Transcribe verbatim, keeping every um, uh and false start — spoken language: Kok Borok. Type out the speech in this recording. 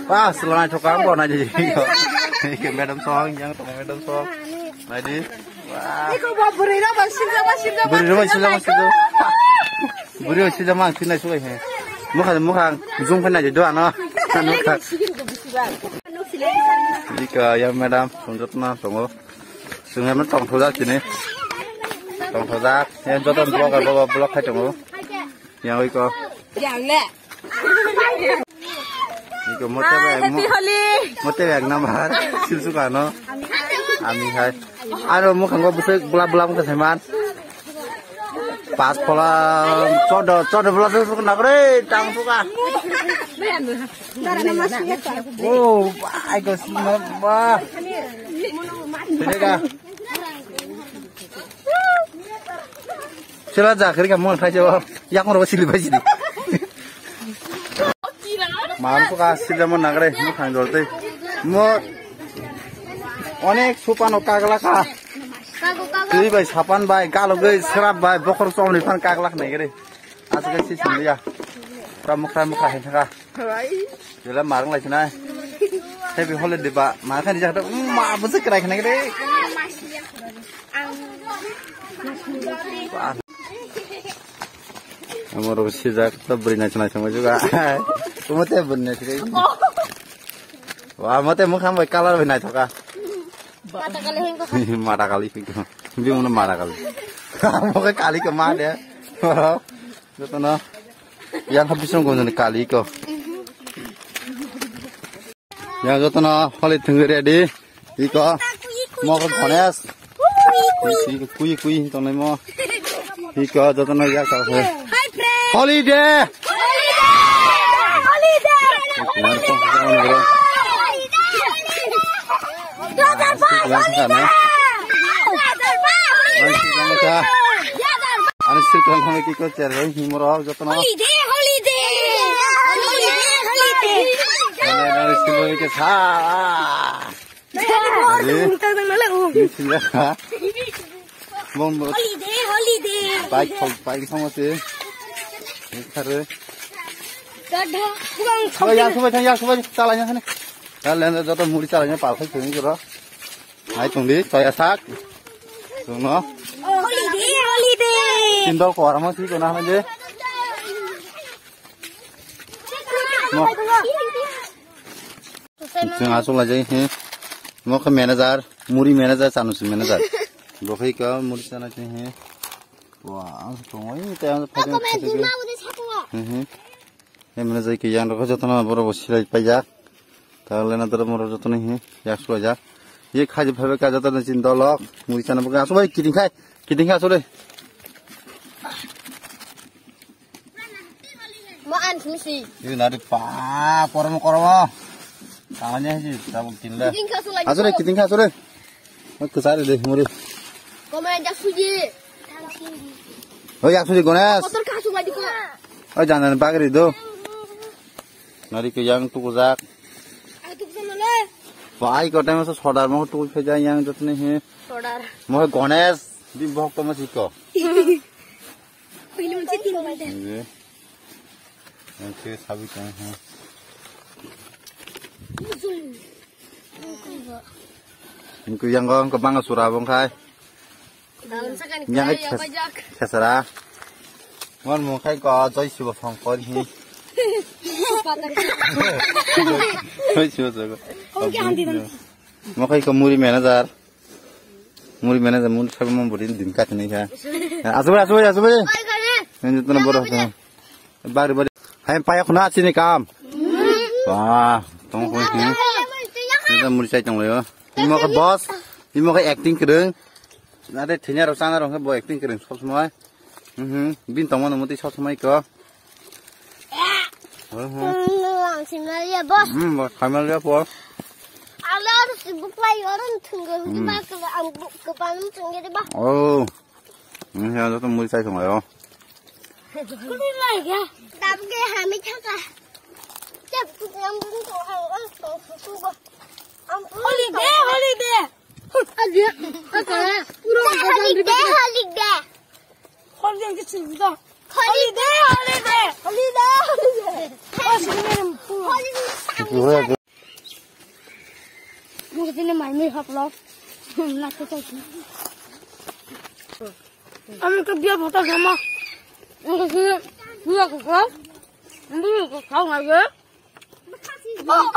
Wah, selama itu kamu nai di. Madam song, yang tong madam song. Nai di. Wah. Iko ba bwrwi rok ba sijak ba sijak ba. Bwrwi rok ba sijak ba sijak. Bwrwi rok sijak ma, sinai suai he. Mukha, mukha, zoom khe nai di do ano. Iko, ya madam, song jotna tongo. Song ya tong thojak sini. Tong thojak. Ya joto vlog, vlog, vlog khai tongo. Yang iko. Yang le. Iko mote bag mo-, Happy Holi. Mote bag number. Silsuka no. Ami hai. Aro mukhango bwswk bla bla mukha saiman. Pas phola chodo, chodo bla bla nagre tang suka. Oh, ai ko sima ba. Sini ka. Sila jakri ka mon khai jabo. Yang ro sili bai sini. Mam ko ka sila mon nagre mo thang dor tei. Mo onek supan o kagla ka. Twi bai sapan bai galo gei srap bai bokhor chomni phan kagla nai gre. Aswk khe si swngliya. Pura mukra mukra hai thaka. Jela marang lai sinai. Happy holiday ba. Ma khani jak da. Ma bo se krai khani de. Amoro sijak to bwrwi nai sinai thangma juga. Kumo te bwrwi nai sinai. Wa mo te mukhang bai color bai nai thoka. Mata kali hingko. Mata kali hingko. Bi mo mata kali. Mo ke kali ke ma de. Jotono yang habis nunggu nih kali iko. Yang jotono holi tunggu ready. Iko. Mau ke kones. Kui kui tongnai mo. Iko jotono ya ka. Holiday. Holiday. Holiday. Holiday. Ani sirkang thangwi kiko cherbai himoro jotono. Holiday, holiday. Holiday, holiday. Ani, ani sirkang ke sa. Holiday, holiday. Ani sirkang. Bong bo. Holiday, holiday. Bike thong, bike thong ase. Khare. Gadha, bugang. Oh, ya subai thang, ya subai chalai na sini. Ya lenda joto muri chalai na pal khai sini jora. Hai tongdi, toya sak. Tongno. Holiday, holiday. Tindol ko aramo si kona hanje. Mo. Chwng aswk laijak he. Mo khe manager, muri manager, chanusi manager. Bo khai ka muri chana he. Wa, ang tongoi te ang phajang phajang. He he. Emne jai ke yang rok jotono borok bo silai paijak. Tang lena doro moro jotono he yak sulai jak. Ye khaji phaibai ka jotono chin dolok. Muri chana bo aswk bai kiting khai. Kiting khai aswk le. Mo an khimi si. Ini nari pa, kormo kormo. Tangannya sih, tabuk kinda. Kiting kha sulai. Aswk le, kiting khai aswk le. Kesari de muri. Koma jak suji. Oh, yak suji Gones. Kotor kha sulai diko. Oh, jangan bagri do. Nari ke yang tukujak. Ai tukujak male. Bai ko time so sodar mo tukuj pheja yang jotne he. Sodar. Mo Gones di bok to mo siko. Pili mo chitin mo de. Ini. Yang ke sabi kan he. Musul. Engko yang ko bang sura bong khai. Daun sakani yang kaya khas-, bajak. Khasara. Mon mung khai ko joi sibo phang kon hi. Joi sibo jogo. Kong ki handi dan. Mo khai ko muri manager. Muri manager muri sabi mon buri din kat ni kha. Asu bai, asu bai, asu bai. Kai kai. Ini tu na boro. Bari bari. Hai paya khuna chini kam. Wah, tong khun hin. Ini muri chai tong leo. Imo ke boss, imo ke acting kereng. Nade thenya ro sana ro bo acting kereng sob somoi. Mhm, bin tong mano muti sob somoi ko. Mhm. Ang simna ya boss. Hmm, boss, khamel ya boss. Ala sibuk lai orang tunggu di ba ke ang bu ke panum tunggu di ba. Oh. Hmm, ya joto muri chai tong leo. Kuli lai ya. Dam ke hami thaka. Holiday, holiday. Holiday, holiday. Holiday, holiday. Holiday, holiday. Holiday, holiday. Ini mai mi hap lo. Nak tu tu. Ami ke dia bota sama. Ini ke dia, dia ke kau. Ini ke kau ngai ke. Oh.